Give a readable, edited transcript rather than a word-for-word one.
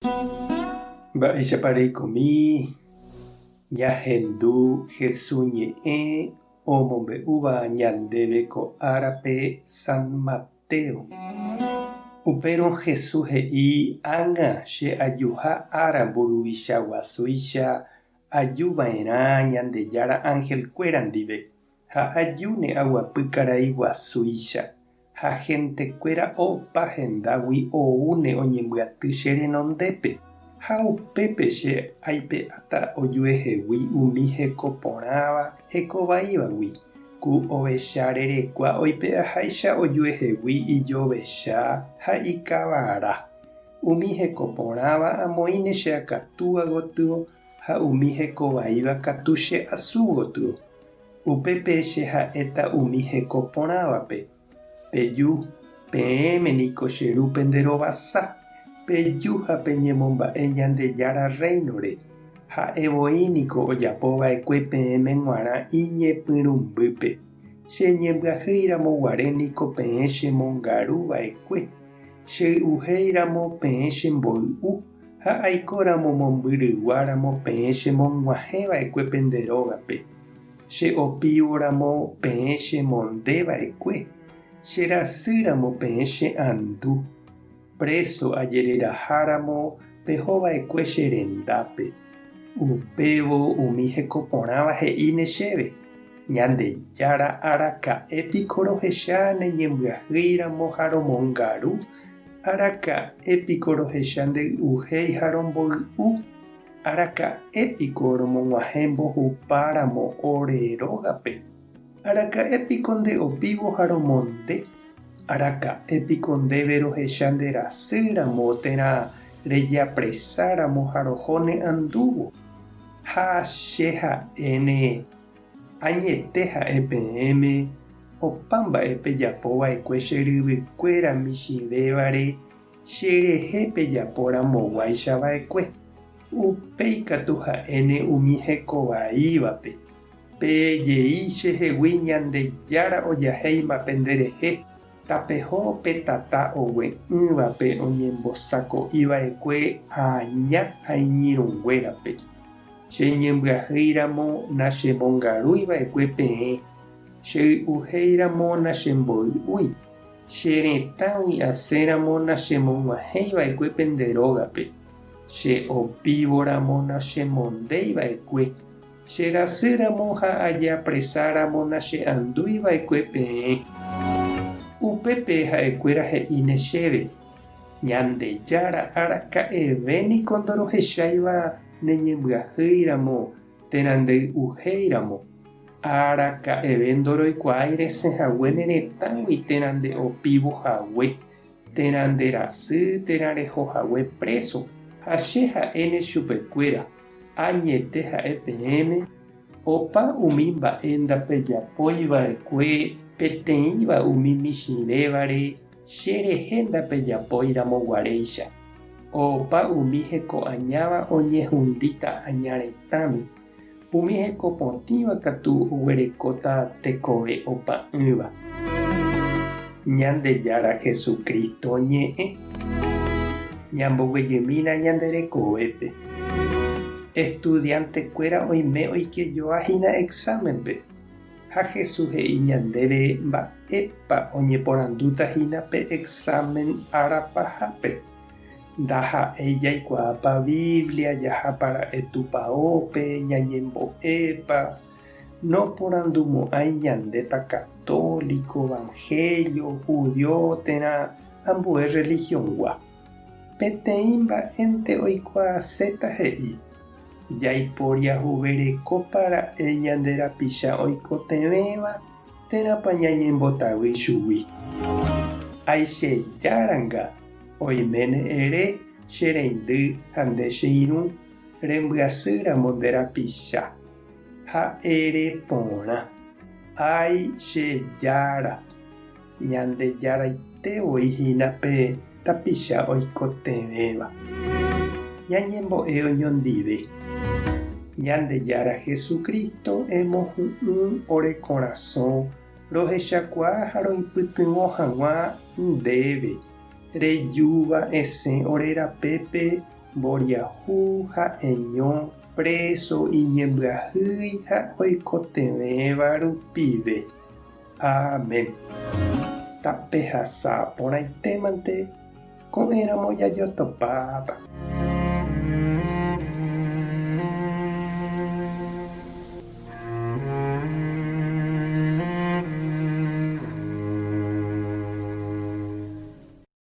Mba'éichapa reikomi ñahendu Hesu ñe'ẽ omombe'úva ñandéve ko árape San Mateo. Upérõ Hesu he'i ág̃a che ajuha ára mburuvicha guasúicha aju va'erã Ñandejára ángelkuéra ndive ha ajúne aguapy karai guasúicha. Ha hentekuéra opa hendágui oúne oñembyaty che renondépe, ha upépe che aipe'áta ojuehegui umi heko porãva heko vaívagui, ku ovecha rerekua oipe'aháicha ojuehegui ijovecha ha ikavara. Umi heko porãva amoĩne che akatúa gotyo ha umi heko vaíva katu che asu gotyo. Upépe che ha'éta umi heko porãvape, Peju, peẽme niko che Ru pende rovasa, peju ha peñemomba'e Ñandejára Rréinore, ha'e voi niko ojapo va'ekue peẽme g̃uarã iñepyrũmbýpe. Che ñembyahýi ramo guare niko peẽ chemongaru va'ekue, che y'uhéi ramo peẽ chemboy'u, Ha aiko ramo mombyrygua ramo peẽ che mog̃uahẽ va'ekue pende rógape, che opívo ramo peẽ che monde va'ekue, che rasy ramo peẽ che andu, préso ajereraha ramo peho va'ekue che rendápe. Upévo umi heko porãva he'íne chéve, Ñandejára araka'e piko rohecha ne ñembyahýi ramo ha romongaru? Araka'e piko rohecha nde y'uhéi ha romboy'u? Araka'e piko romog̃uahẽ mbohupa ramo ore rógape? Araka'e piko nde opívo ha romonde? Araka'e piko ndéve rohecha nde rasy ramo térã rejeapresa ramo ha roho ne andúvo? Ha che ha'éne Añete ha'e peẽme, opa mba'e pejapo va'ekue che ryvykuéra michĩvévare che rehe pejapo ramoguáicha va'ekue, upéi katu ha'éne umi heko vaívape, Pejei che hegui Ñandejára ojahéima pende rehe, tapeho pe tata ogue'ỹvape oñembosako'i va'ekue aña ha iñirũnguérape. Che ñembyahýi ramo nachemongarúi va'ekue peẽ, che y'uhéi ramo nachemboy'úi, che retãgui asẽ ramo nachemog̃uahẽi va'ekue pende rógape, che opívo ramo nachemondéi va'ekue, che rasy ramo ha ajeapresa ramo nache'andúi va'ekue peẽ. Upépe ha'ekuéra he'íne chéve, Ñandejára araka'eve niko ndorohecháiva ne ñembyahýi ramo térã nde y'uhéi ramo, araka'eve ndoroikuaái resẽ hague ne retãgui térã nde opívo hague, térã nde rasy térã reho hague préso, ha che ha'éne chupekuéra, Añete ha'e peẽme, opa umi mba'e ndapejapói va'ekue peteĩva umi michĩvévare Che rehe ndapejapói ramo guaréicha, opa umi heko añáva oñehundíta aña retãme, umi heko potĩva katu oguerekóta tekove opa'ỹva. Ñandejára Jesucristo ñe'ẽ. Ñamboguejymína ñande rekovépe. Estudiante-kuéra oime oikejoa hína examen-pe. Ha Jesús he'i ñandéve mba'épa oñeporandúta hína pe exámen ára pahápe. Ndaha'éi jaikuaápa Biblia, jahápa ra'e tupaópe, ñañembo'épa, noporandumo'ãi ñandépa católico, evangelio, judío térã ambue religión-gua. Peteĩ mba'énte oikuaaséta he'i, Jaiporiahuverekópa ra'e ñande rapicha oikotevẽva térãpa ñañembotavy chugui? Aichejáranga, oiméne ere che reindy ha nde che irũ rembyasy ramo nde rapicha, ha ere porã, Ái che Jára, Ñandejaraite voi hína pe tapicha oikotevẽva. Ñañembo'e oñondive. Ñandejára Jesucristo emohu'ũ ore korasõ rohechakuaa ha roipytyvõ hag̃ua ndéve, rejúva esẽ ore rapépe. Mboriahu, ha'eño, préso, iñembyahýi ha oikotevẽva rupive. Amén. Tapehasa porãitémante ko'ẽramo jajotopáta.